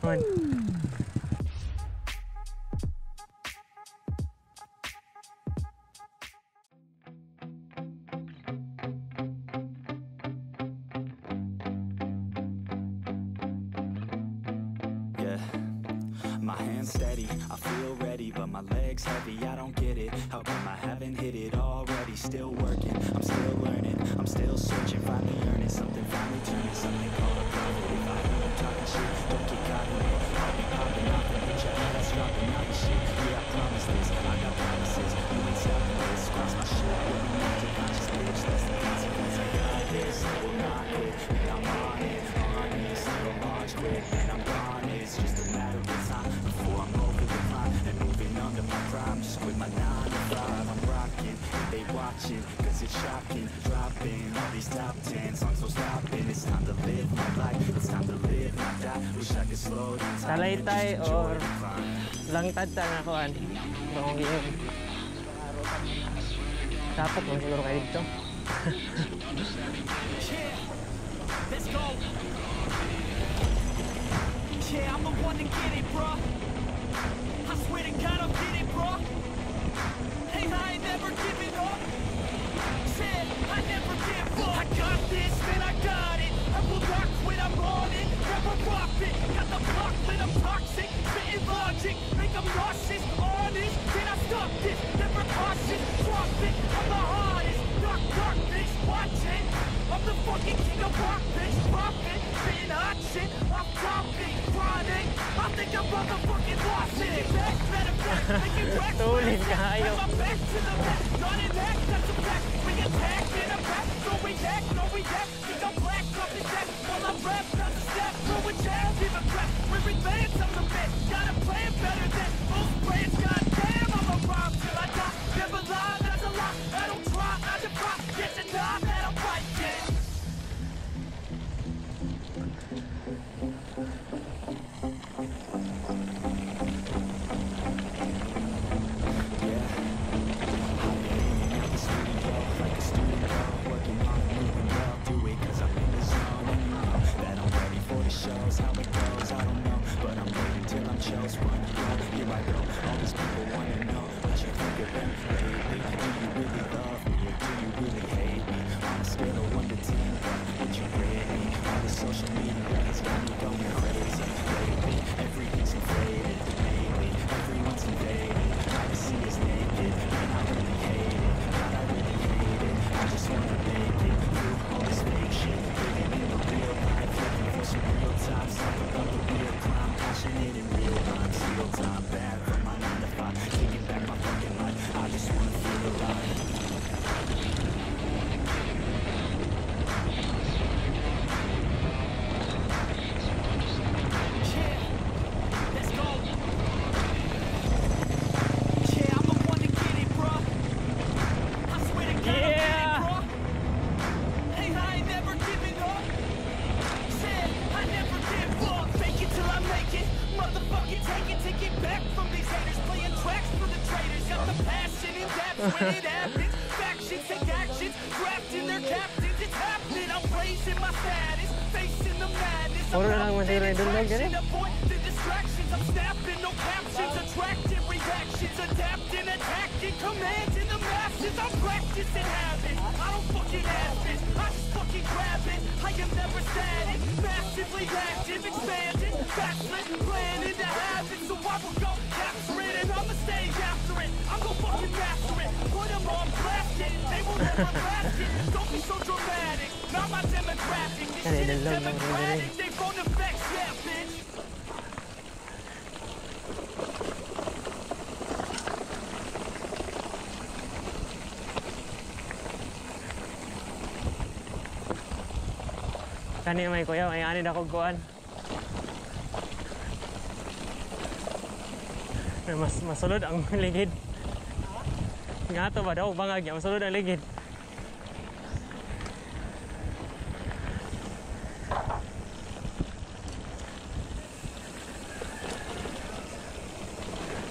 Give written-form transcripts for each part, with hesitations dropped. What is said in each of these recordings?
Man. Yeah. My hands steady, I feel ready, but my legs heavy, I don't get it. How come I haven't hit it already? Still working, I'm still learning, I'm still searching, finally earning something, finally turning something called a profit. If I hear them talking shit, don't get caught in it. I'll be popping off and hit your ass, dropping out the shit. Yeah, I promise this, I got promises, you ain't stopping this. Cross my shit, you'll be mental conscious, bitch, that's the consequence. I got this, I will not quit, and I'm on it, honest. I go launch quick, and I'm gone. It's just a matter of time before I'm over the climb and moving under my prime. Just quit my 9 to 5. I'm rocking, they watching, 'cause it's shocking. Dropping all these top 10 songs, so stopping. It's time to live my life, it's time to live, not die. Wish I could slow down time and just Talaytay enjoy or the climb. Langtad ta na kuan. Bakong giyon. Tapok lang siguro kayo dito. Yeah, let's go. Yeah, I'm the one to get it, bruh. I swear to God, I'll get it, bruh. Hey, I ain't never giving up. Said I never give up. I got this, man, I got it. I will not quit, I'm on it. Never drop it. Got the block lit, I'm toxic. Spitting logic, make 'em nauseous. Honest, can I stop this? Never cautious, drop it. I'm the hardest. Knock, knock, bitch, watch it. I'm the fucking king of rock, bitch. Pop it, spitting hot shit. I'm topic, chronic. I think I'm motherfucking lost it. Back, matter of fact, making racks. Tulin kayo. My back to the mat, done in that, that's a fact. We attack in a back, so we act, no we act. Think I'm black, up in that. While I rap, not a step, throw a jab, give a crap. We're advanced, I'm the man. Got a plan better than most brands. Goddamn, I'ma rhyme till I die. Never lie, that's a lie. I don't try, I defy. Get to die, that I'm right, yeah. Yeah, I've been in and out the studio like a student, bro. Working on it, moving well, do it 'cause I'm in the zone. And you know that I'm ready for the shows. How it goes, I don't know, but I'm waiting till I'm chose. Front row, here I go. All these people wanna know what you think of them lately. Do you really love me or do you really hate me? On a scale of 1 to 10, what would you rate me? All the social media has got me going crazy lately. Everything's inflated, mainly everyone's invaded. Privacy is naked, man, I really hate it. God, I really hate it. I just wanna make it through all this fake shit. Living in the real life, looking for some real time. Talk about the real crime, passionate in real time. Steal time back from my 9 to 5, taking back my fucking life. I just wanna feel alive. Yeah, let's go. Yeah, I'm the one to get it, bruh. I swear to God, I'll get it, bruh. Hey, I ain't never giving up. Said I never give up. Fake it till I make it. Motherfucking take it back from these haters. Playing tracks for the traitors. Got the passion and that's when it happens. Factions take actions, drafting their captains. It's happening. I'm raising my status, facing the madness. I'm Puro na lang masira yung dundog, attraction, ganun. avoid the distractions. I'm snapping, no captions, attracting reactions, adapting, attacking, commanding the masses. I'm practicing habit. I don't fucking have it. I just fucking grab it. I am never static, massively active, expanding, backlit, planning to have it. So I will go capture it, and I'ma stay after it. I'm gonna fucking master it. Put 'em on blast it. They will never last it. Don't be so dramatic. Not my demographic. This shit is democratic. They phone effects, yeah, bitch. Kani may kuya, may ani na kog kuan. Mas masulod ang ligid. Nga to ba daw bangag niya, masulod ang ligid.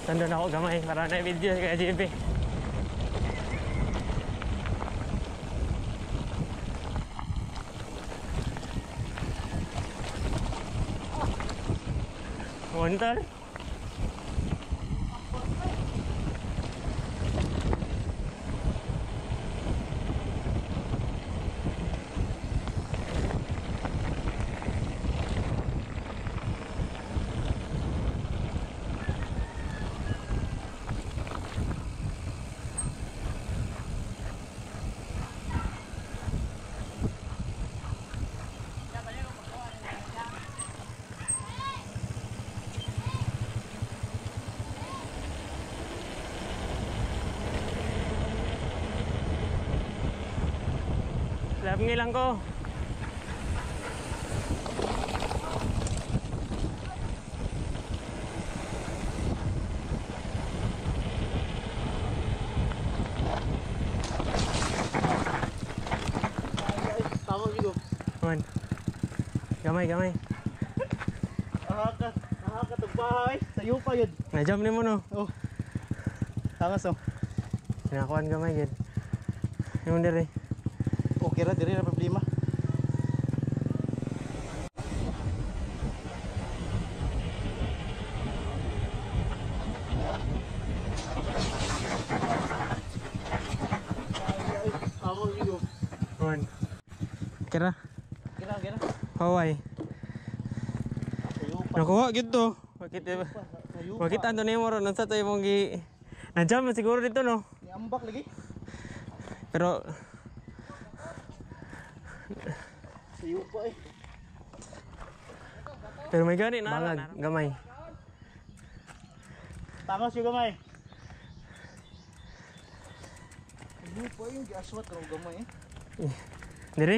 Tanda na ako gamay para na video kay JB. Montol. Lab lang ko. Tawag yun. Man. Gamay, gamay. Nakakatog bahay. Sayo pa yun. Na-jump ni mo no. Oh. Tangas oh. Kinakuan gamay gid. Yung dire. Okay ra diri ra problema. Man. Kira. Kira, kira. Hawaii. Nakuha gid to. Makita. Makita to nimo ron unsa to imong gi Na-jump siguro dito no. Niambak lagi. Pero Sayo pa eh. Pero may gani na. Bangag, gamay. Tangos yung gamay. Sayo pa yung giaswat raw gamay eh. Dire?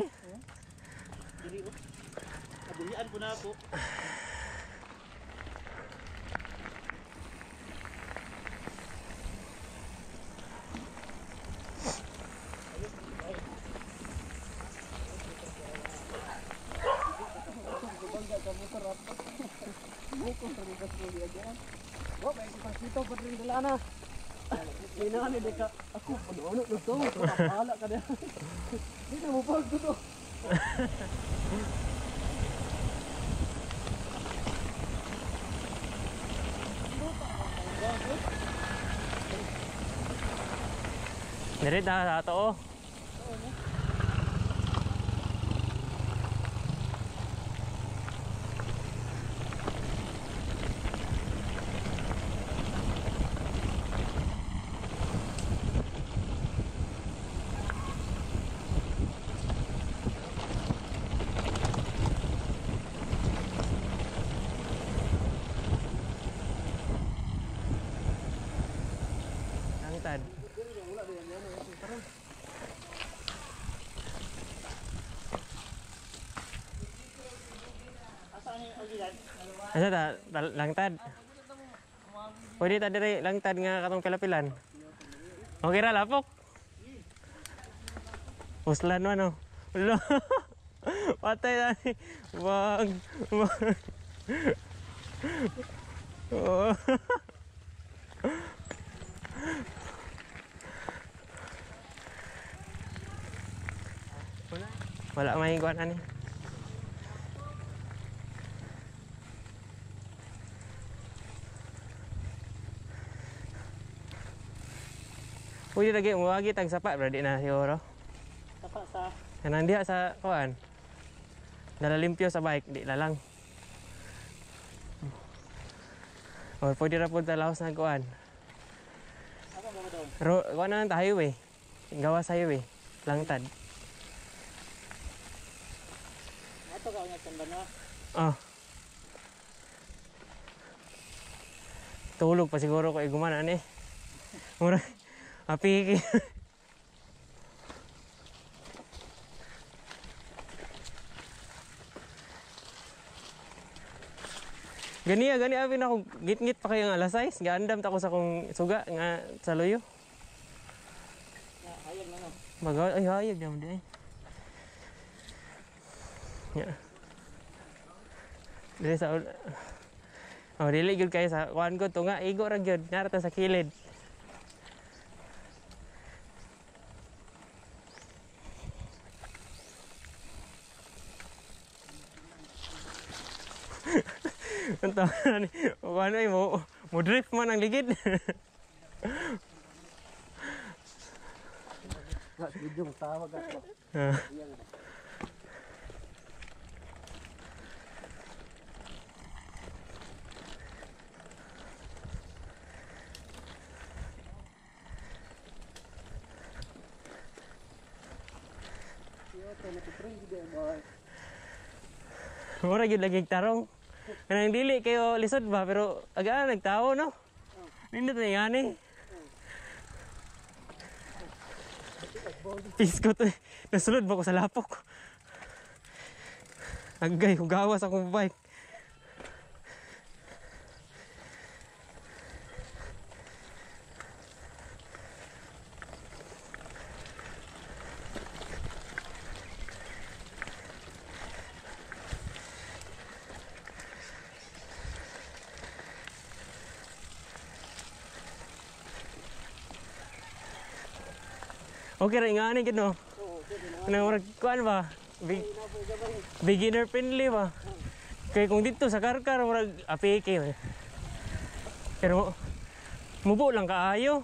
Dili oh. Kabuhian po na ako. Dire ta sa ato oh. Langtad. Asa ta langtad? Pwede ta dire langtad nga katong pilapilan. Okay ra lapok. Uslan man oh. Ulo. Patay na ni. Wag. Wag. Oh. Wala may kuan ani. Pwede lagi muagi tag sapa bro di na siguro. Sapa sa Kanang diha sa kuan. Dala limpyo sa bike di lalang. Or pwede ra pud ta laos na kuan. Asa ba daw? Ro kuan na ta highway. Gawas highway. Langtad. Ato ka nga tanda na. Ah. Tulog pa siguro ko iguman ani. Mura apiki. Gani gani abi na ako gitngit pa kayo nga alas 6. Gaandam ta ko sa akong suga nga sa luyo. Hayag na no. Mag ay hayag naman di ay. Ya. Dili sa Oh, dili gyud kayo sa kuan ko tunga igo ra gyud narata sa kilid. Ang ano ay mo mo drift man ang ligid. Tawag ako. Mura gyud lagi tarong. Kanang dili kayo lisod ba pero agaan nagtawo no. Nindot na ngani. Pisko to. Nasulod ba ko sa lapok? Agay, hugawas akong bike. Okay ra ingani gid no. Kanang murag kuan ba? Beginner friendly ba? Kay kung dito sa karkar murag apike. Pero mubo lang kaayo.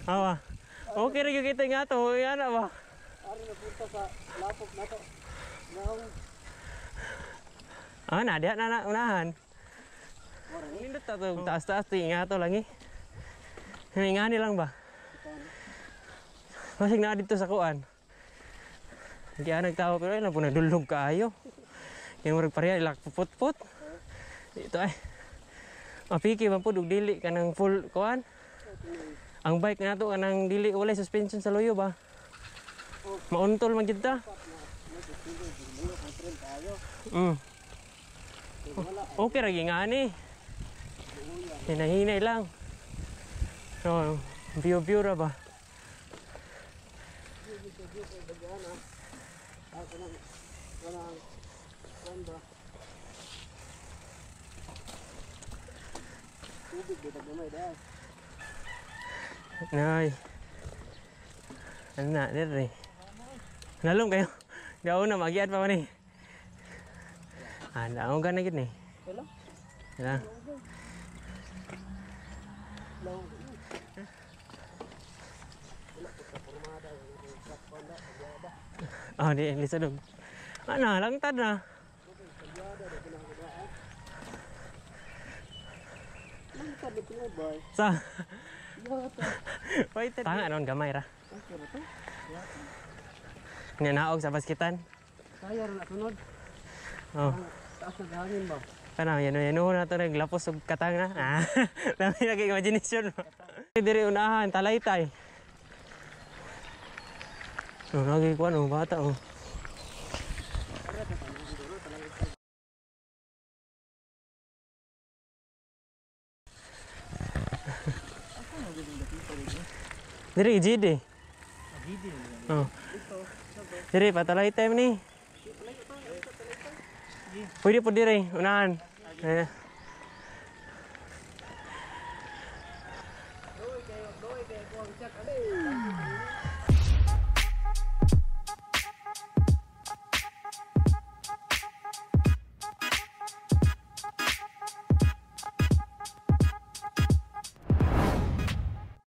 Awa. Okay ra gyud kita nga to, ana ba? Ari na punta sa lapok na to. Naong. Ah, na diha na unahan. Nindot ta to, taas-taas to nga to lang eh. Ingani lang ba? Masig na dito sa kuan. Hindi nagtawa pero ay lang po nadulog kaayo. Kaya murag pareha ilak puput-put. Dito ay. Mapiki man po ug dili kanang full kuan. Ang bike na to kanang dili walay suspension sa luyo ba. Mauntol man gid ta. Okay ra ngani. Hinahinay lang. So, view-view ra ba? Nay. Ano na, dire. Nalong kayo. Gaon na, magian pa man eh. Ah, naong ka na gid ni. Wala. Oh, di lisod. Ano, langtad na. Sa. Wait, tanga ron gamay ra. Nanaog sa baskitan. Kaya ra na sunod. Oh. Taas na hangin ba? Kana yan yan na to naglapos og katang na. Ah, lami na kay imagination. Diri unahan talaytay. Oh, lagi kuan oh bata oh. Diri GD. Oh. Diri patalaytay man ni. Pwede po diri unahan. Eh.